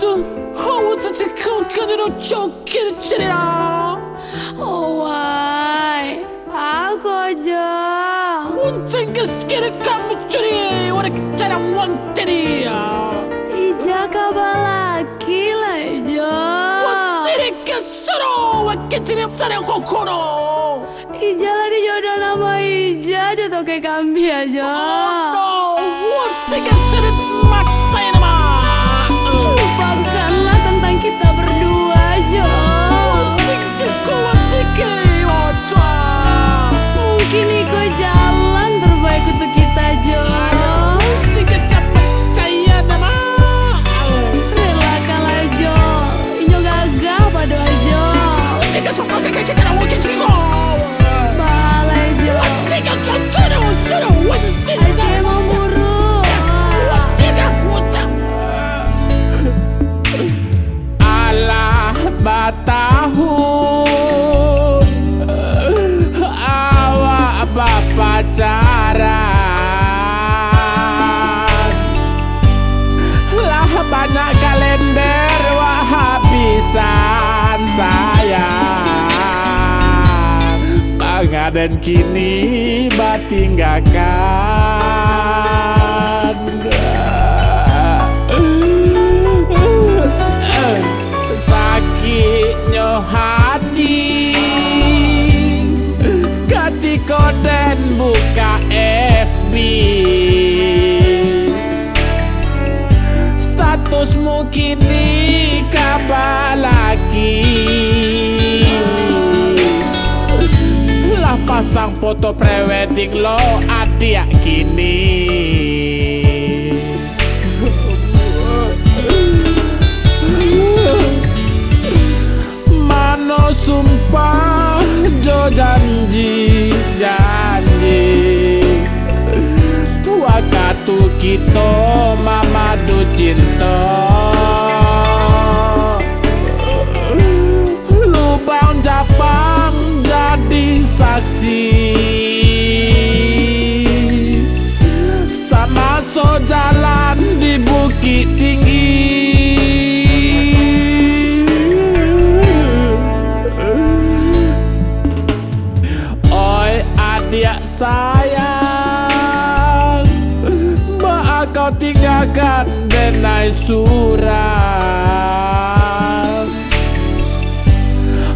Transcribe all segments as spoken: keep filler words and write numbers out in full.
Tuh, hawa cacikau ka dado cokir cerita. Owai, ako jo. Unceng ka sakira kamu curi, wadah ka carang wang cari. Ija ka balaki lai jo. Wasirik ka suro, wakil ciri sarang kokoro. Ija lah dijodoh nama ija jo toke kambia jo. Oh no, wasirik ka seret masai nama. Lupakanlah tentang kita berdua jo. Wasirik Mungkin iko jalan terbaik untuk kita, Jo. Relakanlah, Jo. Inyo gagah pado Ajo. Balai, Jo. Ajo emang buruk. Alah batahun awak bapacaran, lah banyak kalender wak habisan sayang, pangaden kini batinggakan. Sakiknyo hati katiko den buka F B. Statusmu kini ka balaki. Lah pasang foto prewedding lo adiak kini. Mano sumpah jo janji-janji, wakatu kito mamadu cinto. Lubang Japang jadi saksi, samaso jalan di Bukittinggi. Oi adiak sayang, baa kau tinggakan denai surang?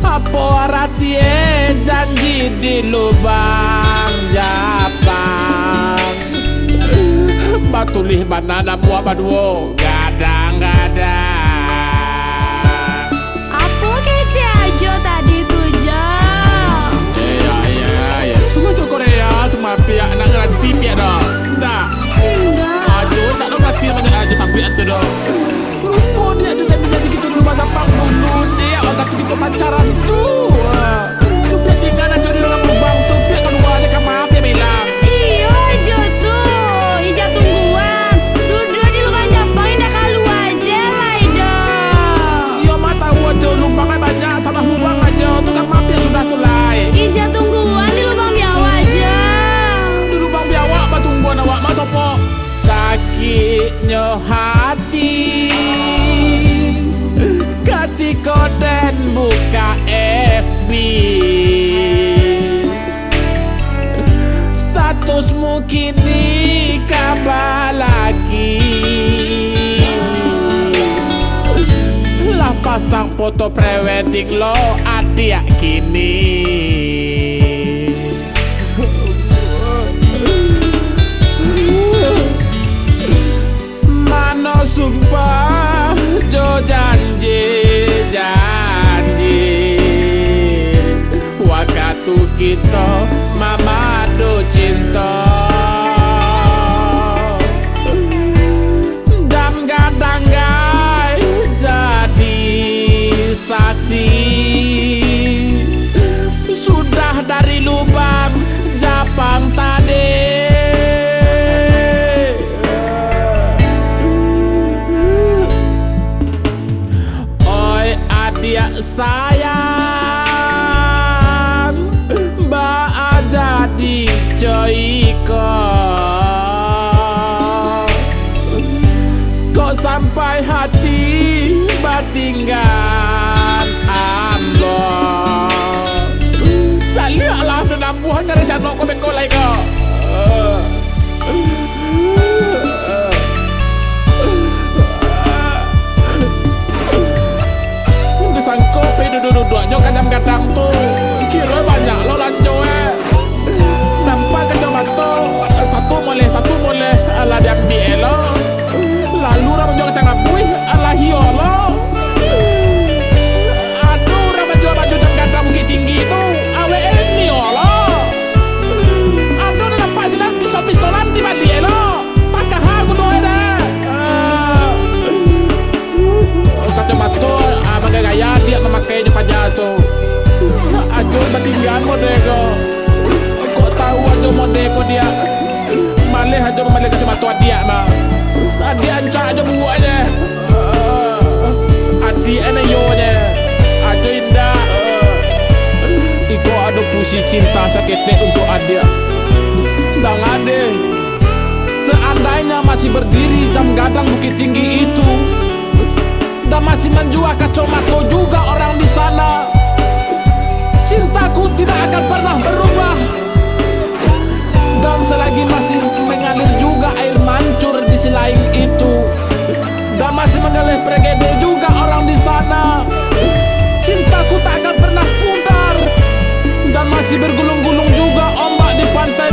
Apo aratie janji di lubang Japang? Batulih bana namuah baduo, gadang-gadang. Apo kecek Ajo tadi tu, Jo? Iya, iya, iya. Tu masuk Korea, tu mapiak, nak ngeranti piak dah. Ndak. Ndak. Ajo, ndak lo mati banyak Ajo sampai tu dah. Lupo diak tu tadi jadi gitu dulu, mata pang dulu diak, wakatu kito pacaran tu. Tu piak tinggal Ajo di dalam lubang tu, piak kalua se ka ma, piak bilang. Iyo Ajo tu, ija tungguan. Duduak di lubang Japang, indak kalua je lai doh. Iyo mah tahu Ajo, lubang ai banyak, salah lubang Ajo tu, ka ma piak sudah tu lai. Ija tungguan di lubang biawak Ajo. Di lubang biawak batungguan awak mah, sopo? Sakiknyo hati katiko den buka F B. Statusmu kini ka balaki. Lah pasang foto prewedding lo adiak kini. Mano sumpah jo janji-janji, wakatu kito mamadu cinto. Dam gadang gai jadi saksi, sudah dari lubang Japang tadi. Oi adiak sayang, baa jadi co iko? Kok Sampai hati batinggan ambo. Caliaklah, nan ambuhan ka dicano ko beko lai ko. Disangko pai duduak-duduaknyo ka jam gadang tu, kiro banyak lo lanjo, eh. Nampak kacomato, satu moleh, satu moleh, alah diambiak lo. Lalu urang manjua kacang abuih, alah iyo lo. Ado urang manjua baju jam gadang Bukittinggi tu, awek e nio lo. Ado nan nampak sinan pistol-pistolan di baliak e lo. Pakaha guno e deh. Ah. Kacomato, ah, bagaya-gaya diak mamakai jo paja tu. Ajo batinggan mode ko. Kok tahu ajo mode ko diak. Maleh ajo mambali kacomato adiak mah. Adiak ancak ajo buek je. Adiak e nan iyo je. Ajo indak. Iko ado puisi cinta saketek untuak adiak. Dang ade. Seandainya masih berdiri jam gadang Bukittinggi itu, dan masih manjua kacomato juga orang di sana, cintaku tidak akan pernah berubah. Dan selagi masih mengalir juga air mancur di Silaing itu, dan masih mengalir pregede juga orang di sana, cintaku tak akan pernah pudar. Dan masih bergulung-gulung juga ombak di pantai